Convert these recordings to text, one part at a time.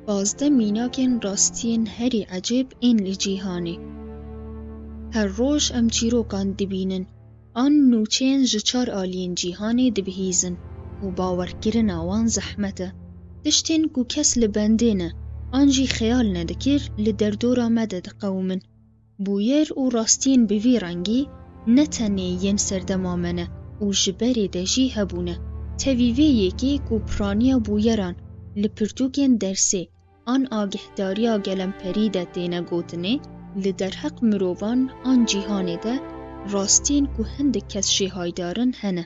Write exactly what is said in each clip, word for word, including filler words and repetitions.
Pazdeh mînakên rastiyên herî ecêb ên li cîhanê. Her roj em çîrokan dibînin, an nûçeyên ji çar aliyên cîhanê dibihîzin û bawerkirina wan zehmet e. Tiştên ku kes li bendê ne, an jî xeyal nedikir, li derdora me de diqewimin. Bûyer û rastiyên bi vî rengî ne tenê yên serdema me ne û ji berê de jî hebûne. Tevî vê yekê ku piraniya bûyeran li pirtûkên dersê an agihdariya gelemperî de têne gotinê, li derheq mirovan an cîhanê de rastiyên ku hindik kes jê haydar in hene.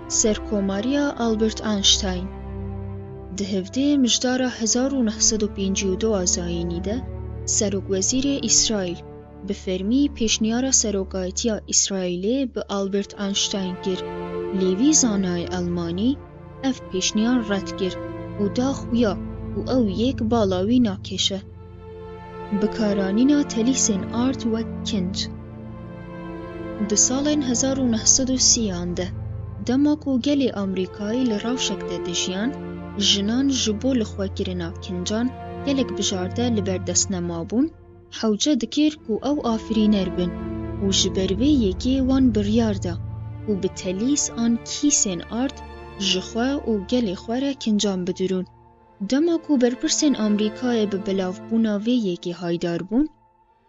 Serkomariya Albert Einstein. Di hevdê mijdara hezar û neh sed û pêncî û du a zayînî de, serokwezîrê Îsraîl bi fermî pêşniyara serokayetiya Îsraîlê bi Albert Einstein kir. Lê vî zanayê Elmanî ev pêşniyar red kir û da xuya ku ew yek bala wî nakêşe. Bikaranîna telîsên ard wek kinc. Di salên hezar û neh sed û sî an de, dema ku gelê Amerîkayî li rewşek de dijiyan, jinan ji bo lixwekirina kincan gelek bijarte li ber dest nemabûn, hewce dikir ku ew afirîner bin û ji ber vê yekê wan biryar da ku bi telîs an kîsên ard ji xwe û gelê xwe re kincan bidirûn. Dema ku berpirsên Amerîkayê bi belavbûna vê yekê haydar bûn,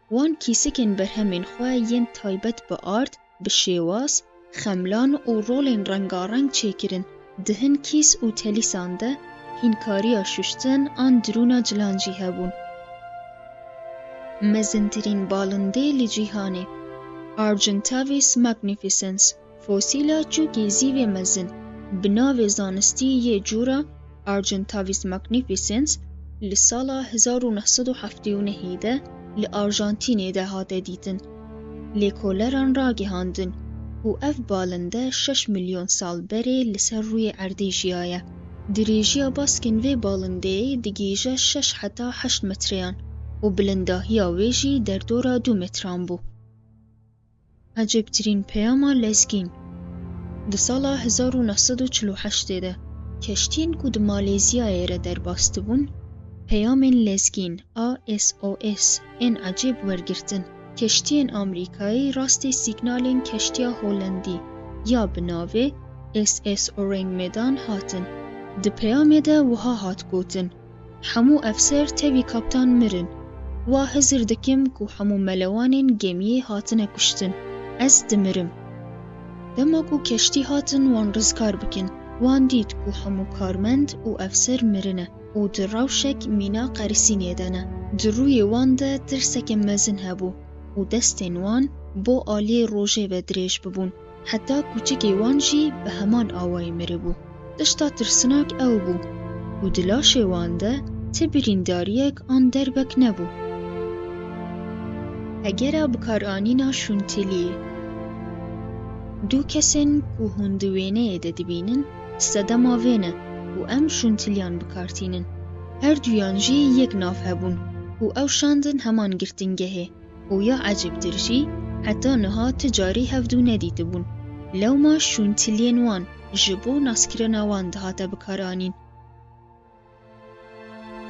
wan kîsikên berhemên xwe yên taybet bi ard, bi şêwaz, xemlan û rolên rengareng çêkirin. Di hin kîs û telîsan de hînkariya şuştin an dirûna cilan jî hebûn. Mezintirîn balindê li cîhanê, Argentavis magnificens. Fosîla çûkê zîvê mezin, bi navê zanistî yê cûra Argentavis magnificens, li sala hezar û neh sed û heftê û nehê de li Arjantînê de hate dîtin. Lêkoleran ragihandin ku ev balinde şeş milyon sal berê li ser rûyê erdê jiyaye. Dirêjiya baskên vê balindeyê digihîje şeş heta heşt metreyan û bilindahiya wê jî derdora du metran bû. Ecêbtirîn peyama lezgîn. Di sala hezar û neh sed û çil û heştê de keştiyên ku di Malêziyayê re derbas dibûn, peyamên lezgîn, A S O S, ên ecêb wergirtin. Keştiyên Amerîkayî rastê sîgnalên keştiya Holendî ya bi navê S S Orang Medan hatin. Di peyamê de wiha hat gotin, Hemû efser tevî kaptan mirin. Wa hizir dikim ku hemû melewanên gemiyê hatine kuştin. Ez dimirim. Dema ku keştî hatin wan rizgar bikin, wan dît ku hemû karmend û efser mirine û di rewşek mîna qerisînê de ne. Di rûyê wan de tirseke mezin hebû û destên wan bo aliyê rojê ve dirêj bibûn. Heta kûçikê wan jî bi heman awayî miribû. Tişta tirsinak ew bû ku di laşê wan de ti birîndariyek an derbek nebû. Hegera bikaranîna şûntiliyê. Du kesên ku hûn di wêneyê de dibînin, sedema vê ne ku em şûntiliyan bi kar tînin. Her duyan jî yek nav hebûn ku ew şandin heman girtingehê. Û ya ecêbtir jî, heta niha ti carî hevdû nedîtibûn. Lewma şûntiliyên wan ji bo naskirina wan dihate bikaranîn.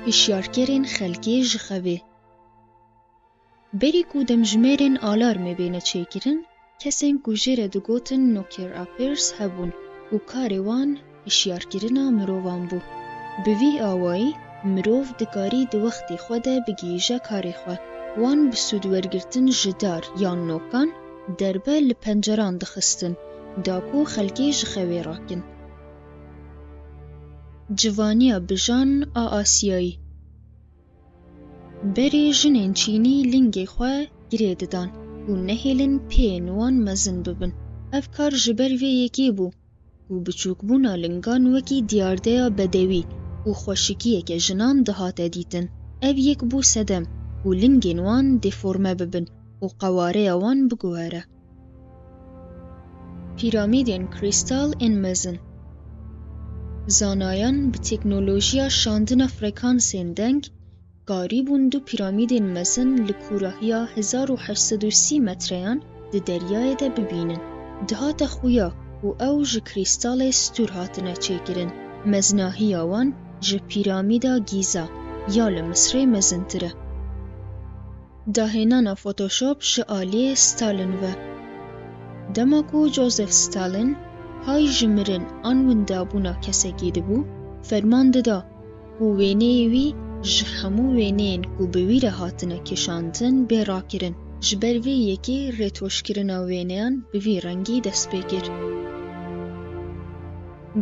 Hişyarkerên xelkê ji xevê. Berî ku demjimêrên alarmê bêne çêkirin, kesên ku jê re digotin knocker-uppers hebûn û karê wan hişyarkirina mirovan bû. Bi vî awayî mirov dikarî di wextê xwe de bigihîje karê xwe. Wan bi sûdwergirtin ji dar yan nokan derbe li penceran dixistin, da ku xelkê ji xewê rakin. Civaniya bijan a Asyayî. Berê jinên Çînî lingê xwe girê didan û nehêlin pêyên wan mezin bibin. Ev kar ji ber vê yekê bû ku biçûkbûna lingan wekî diyardeya bedewî û xweşikiyeke jinan dihate dîtin. Ev yek bû sedem ku lingên wan deforme bibin û qewareya wan biguhere. Pîramîdên krîstal ên mezin. Zanayan bi teknolojiya şandina frekansên deng karîbûn du pîramîdên mezin li kûrahiya hezar û heşt sed û sî metreyan di deryayê de bibînin. Dihate xuya û ew ji krîstalê stûr hatine çêkirin. Meznahiya wan ji pîramîda Gîza ya li Misrê mezintir e. Dahênana Photoshop ji aliyê Stalin ve. Dema ku Joseph Stalin hay ji mirin an windabûna kesekî dibû, ferman dida ku wêneyê wî ji hemû wêneyên ku bi wî re hatine kişandin bê rakirin. Ji ber vê yekê rêtoşkirina wêneyan bi vî rengî dest pê kir.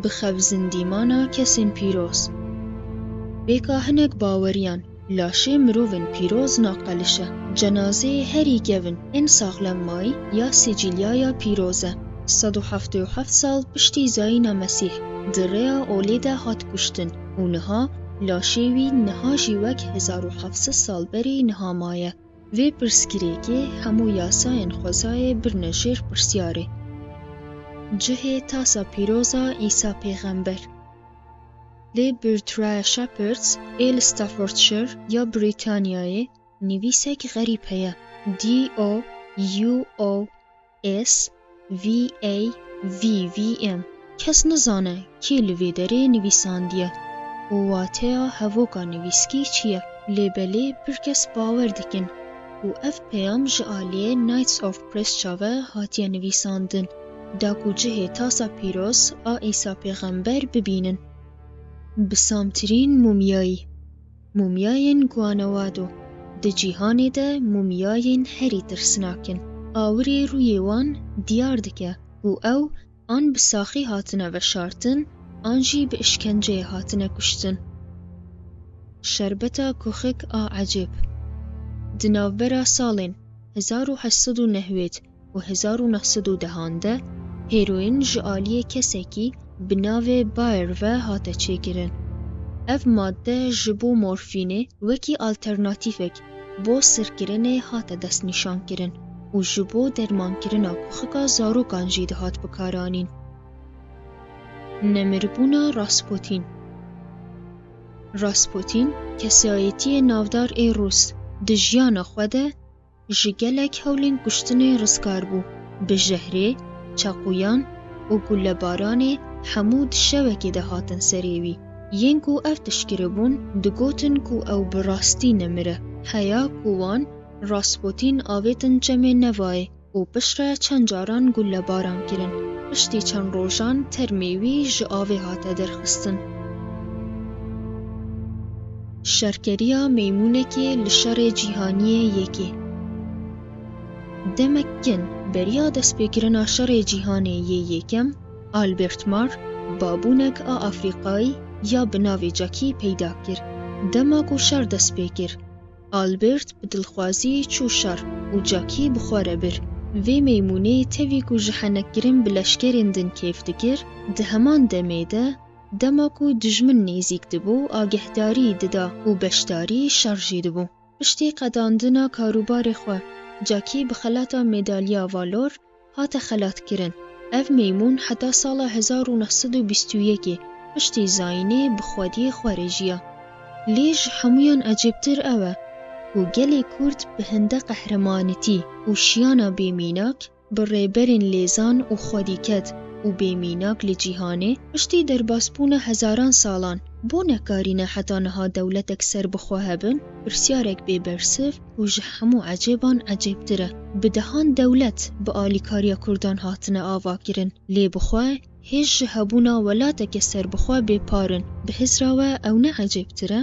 Bixebzin dîmana kesên pîroz. Pêka hinek baweriyan, laşê mirovên pîroz naqeliş e. Cenazeyê herî kevin ên saxlemmayî ya Sîcîlyaya pîroz e. Sed û heftê û heft sal piştî zayîna Mesîh di rêya olê de hat kuştin û niha laşê wî niha jî wek hezar û heft sed sal berî niha maye. Vê pirsgirêkê hemû yasayên xwezayê birine jêr pirsyarê. Cihê tasa pîroz a Îsa Pêxember. Lê Bertrand Shepard ê li Staffordshire ya Brîtanyayê nivîsek xerîb heye. D O U O S V A V V M. Kes nizane kê li vê derê nivîsandiye û wateya hevoka nivîskî çi ye. Lê belê pir kes bawer dikin ku ev peyam ji aliyê Knights of Prussia ve hatiye nivîsandin, da ku cihê tasa pîroz a Îsa Pêxember bibînin. Bisamtirîn mumyayî. Mumyayên Guanajuato di cîhanê de mumyayên herî tirsnak in. Awirê rûyê wan diyar dike ku ew an bi saxî hatine veşartin, an jî bi îşkenceyê hatine kuştin. Şerbeta kuxik a ecêb. Di navbera salên hezar û heşt sed û newêd û hezar û neh sed û dehan de heroîn ji aliyê kesekî bi navê Bayer ve hate çêkirin. Ev madde ji bo morfînê wekî alternatîfek bo sirkirinê hate destnîşankirin û ji bo dermankirina kuxika zarokan jî dihat bikaranîn. Nemirbûna Rasputin. Rasputin, kesayetiyê navdar ê Rûs, di jiyana xwe de ji gelek hewlên kuştinê rizgar bû. Bi jehrê, çeqûyan û gulebaranê hemû di şevekê de hatin serê wî. Yên ku ev tişt kiribûn, digotin ku ew bi rastî nemire. Heya ku wan Rasputin avêtin çemê Nevayê û piştre çend caran gulebaran kirin. Piştî çend rojan termê wî ji avê hate derxistin. Şerkeriya meymûnekê li Şerê Cîhaniyê Yekê. Demek kin beriya destpêkirina Şerê Cîhanê yê Yekem, Albert Marr babûnek a Afrîkayî ya bi navê Cakî peyda kir. Dema ku şer dest pê kir, Albert bi dilxwazî çû şer û Cakî bi xwe re bir. Vê meymûnê tevî ku ji henekkirin bi leşkerên din kêf dikir, di heman demê de dema ku dijmin nêzîk dibû, agehdarî dida û beşdarî şer jî dibû. Piştî qedandina karûbarê xwe, Cakî bi xelata Medalya Valor hate xelatkirin. Ev meymûn heta sala hezar û neh sed û bîst û yekê piştî zayînê bi xwediyê xwe re jiya. Lê ji hemûyan ecêbtir ew e ku gelê Kurd bi hinde qehremanitî û şiyana bêmînak bi rêberên lêzan û xwedîket û bêmînak li cîhanê, piştî derbasbûna hezaran salan, bo nekarîne heta niha dewletek serbixwe hebin, pirsyarek bê bersiv û ji hemû ecêban ecêbtir e. Bi dehan dewlet bi alîkariya Kurdan hatine avakirin, lê bi xwe hêj ji hebûna welateke serbixwe bê par in. Bi hizra we ew ne ecêbtir e?